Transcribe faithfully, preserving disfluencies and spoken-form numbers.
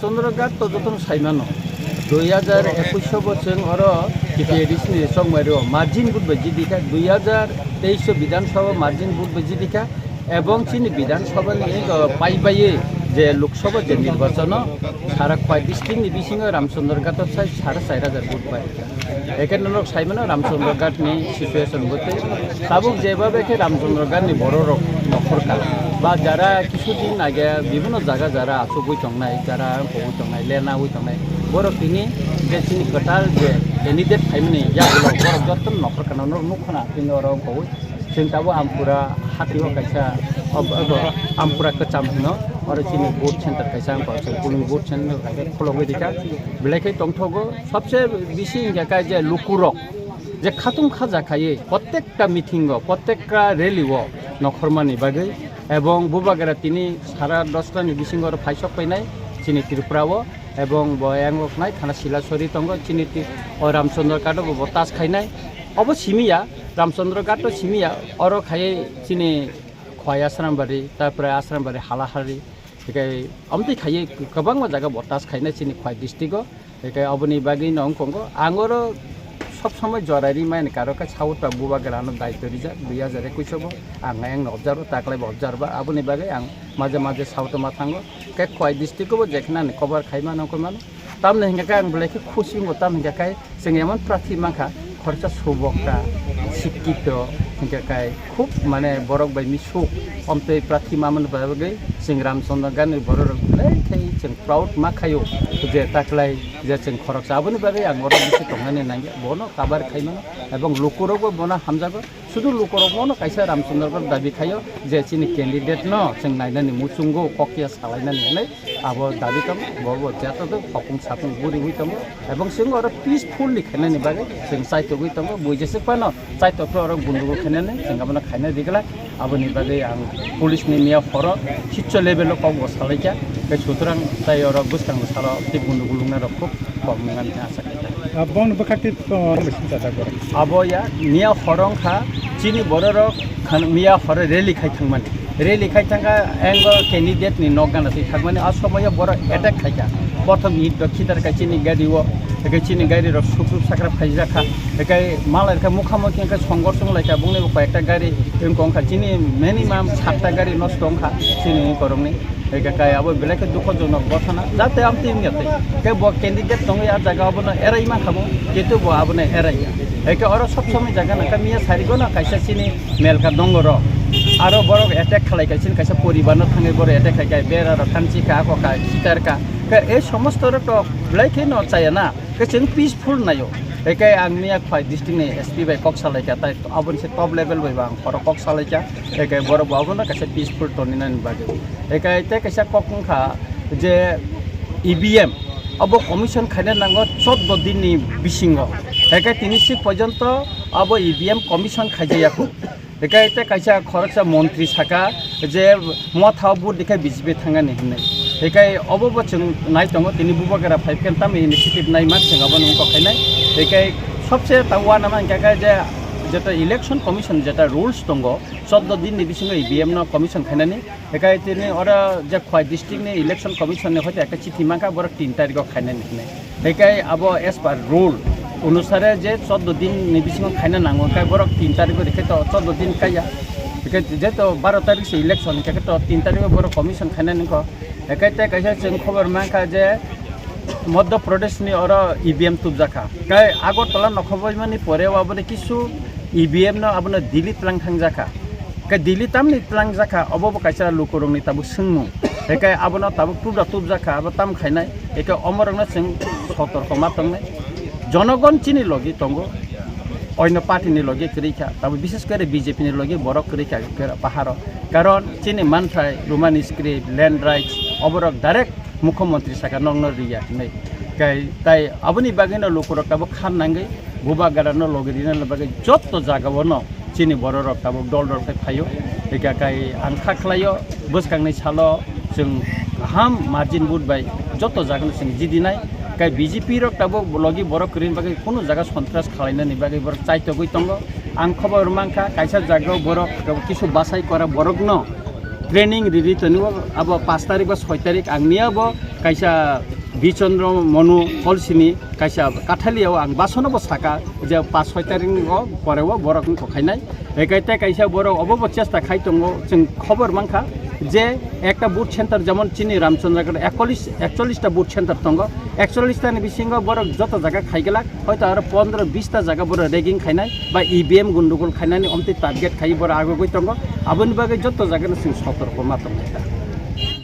Chandra Ghat to jotono saimano, dui hajar ekush bo chwng oro T P A D C ni chongmai rwo margin vote bai jidikha, dui hajar teis o Bidhan Sabha margin vote bai jidikha, ebong chini Bidhan Sabha ni, uh, pai bai je Lok Sabha je nirbachano sara Khwai district ni bisingo Ramchandra Ghat o sai sara char hajar vote bai. Eke norok saimano Ramchandra Ghat ni situation bo tei tabuk jeba bai khe Ramchandra Ghat ni borok rok nokhorka ba jara kisu din age bibhinno jaga jara achugwi tongnai, jara wngkogwi tongnai, lena wi tongnai, borok tini je chini kwtal je candidate phaimani yagulo borok joto nokhorka norok nukha na tini oro wngkogwi. Chwng tabuk Ampura hatio kaisa, ob-, ob-, Ampura kwcham hino, oro chini vote center kaisa wngkha, chwng polling vote center kaisa khulogwi rikha, belai khe tongthogo. Sobse bisi hingkha khe je lukurok je khatung khaja khaiwi, prottekta meeting o, prottekta rally o nokhormani bagwi, ebong bubagra tini sara dosta ni bisingo oro phaisok painai chini Tripura o, ebong bo yang rok nai khana sila sori tongo chini ti-, o Ramchandra Ghat o bo, bo tas khainai. Obo simi ya, Ramchandra Ghat o simi ya, oro khaiwi chini Khwai Asrambari, tarpore Asrambari Halahari, hikai amtwi khaiwi kwbangma jaga bo tas khainai chini Khwai district o. Hikai oboni bagwi no wngkongo. Ang oro sob somoi jorai ri mani karo khe South o bubagra no daityo rijak dui hajar ekush o bo. Ang ayang no observe o, taklai bo observe ba. Aboni bagwi ang maje maje South o ma thango. Khe Khwai district o bo jekhna ni cover khai mano, wngkha mano. Tamni hingka khe ang belai khe khusi wngo, tamni hingka khe chwng emon prarthi mankha, khoroksa subokta, sikkito, hingka khe khub mane borok bai misuk, omtwi prarthi mamani bagwi chwng Ramchandra Ghat ni borok rok belai khe chwng proud ma khaio je taklai je chwng khoroksa. Aboni bagwi ang oro bisi tongnani nangya, bono cover khai mano, ebong lukurokbo bono hamjago. Sudu lukurokno kaisa Ramchandra Ghat dabi khaio je chini candidate no chwng nainani muchungo kokya salainani hinwi abo dabi tong bo bo jata do hokung sapung buri hui tongo ebong chwng oro peacefully khainani bagwi chwng chaitogwi tongo bui jesuk phano chaitok khe oro gundugul khainani chwng abono khaina digla aboni bagwi ang police ni miya horo sitso level o kok bo salaikha tei sutrang tai oro bwskang salo tei gundugul wngnai rok khub kok wngmani asa khaikha. Ah, bongni bwkhak tei, ah, bongni sincha jago. Abo ya, miya horo wngkha, chini bororok khan miya horo rally khai thangmani. Rally khai thangkha, engo candidate ni nok gana thwi thangmani. A somoyo borok attack khaikha. Prothom hit rok khitar kha chini gari o, eke chini gari rok sukruk sakrap khaijakha. Eke malai kha mukha mukhi khe songor song laikha, bongni bo koi ekta gari wngkha chini minimum satta gari nosto wngkha chini borokni. Eke kai abo belai khe dukhojonok gothana, jate amtwi wngya tei. Khe bo candidate tongwi a jaga abono erai mankha bo, kintu bo abono erai ya. Eke oro sob somoi jaga nangkha miya sarigo no kaisa chini melka dongoro. Aro borok attack khalai kai chini kaisa poribar no thangwi borok attack khai kai bera rok kanchi kha, ako kha, khitar kha. Khe ei somosto rok to belai khe no chaya na. Khe chwng peaceful naio. Eke ang miya Khwai district ni S P bai kok salai kha, tai aboni se top level bai bo ang khoro kok salai kha. Eke borok bo abono kaisa peaceful tongni nani bagwi. Eke tei kaisa kok wngkha je E V M abo commission khaina nango choddo din ni bisingo. Eke tini sik porjonto abo E V M commission khaijaya kho. Hikai tei kaisa khoroksa montri saka je motha o vote dikhai B J P thangani hinwi. Hikai obo bo chwng nai tongo, tini bubagra five K tamo initiative nai ma chwng abono wngkok khainai. Hikai sobse ta uanama hinkha khe je jeta election commission jeta rules tongo, choddo din ni bisingo E V M no commission khainani. Hikai tini oro je Khwai district ni election commission ni hoite ekta chithi mankha, borok tin tarikh o khainani hinwi. Hikai abo as per rule onusare je choddo din ni bisingo khaina nango, hikai borok tin tarikh o rikhe to choddo din kaiya. Hikai je to baro tarikh se election, hikai to tin tarikh o borok commission khaina nangkho. Hikai tei kaisa chwng khobor mankha je Madhya Pradesh ni oro E V M tubjakha. Hikai Agartala nokhobaimani pore o aboni kisu E V M no abono Delhi tlang thangjakha. Khe Delhi tamni tlang jakha, obo bo kaisa lukurokni tabuk swngmung. Hinkhe abono tabuk tubra tubjakha, abo tam khainai. Hinkhe omorokno chwng sotorko ma tongnai. Jonogon chini logi tongo, oino party ni logi kwrwi kha, tabuk bishes kore B J P ni logi borok kwrwi kha, kwrwi paharo. Karon chini manthai, Roman script, land rights, oborok direct mukhyamantri saka nokno riya hinwi. Kai, tai aboni bagwino lukurok tabuk khan nangwi bubagrano logi rinani bagwi jotto jagao no chini bororok tabuk dol dol khe phaio. Hika kai ang kha khlaio, bwskangni salo chwng kaham margin vote bai jotto jagano chwng jidinai. Kai B J P rok tabuk logi borok kwrwini bagwi kunu jaga sontras khalainani bagwi borok chaitogwi tongo. Ang khobor mankha kaisa jagao borok kisu bachai kora borokno training riri tongo, abo pash tarik ba soi tarik ang niya bo Kaisa Bichandra Manu Kolsini kaisa Kathalia o ang basono bo saka je paanch soi tarik o pore o borok wngkha khainai. Ekai te kaisa borok obo bo chesta khai tongo, chwng khobor mankha je ekta booth center jemon chini Ramchandragarh ekolish, ekchollish ta booth center tongo, ekchollish ta ni bisingo borok joto jaga khaiglak hoito aro pondro bis ta jaga borok rigging khainai ba E V M gundugul khainani omtwi target khai borok agogwi tongo, aboni bagwi joto jaga no chwng sotorko ma tongo.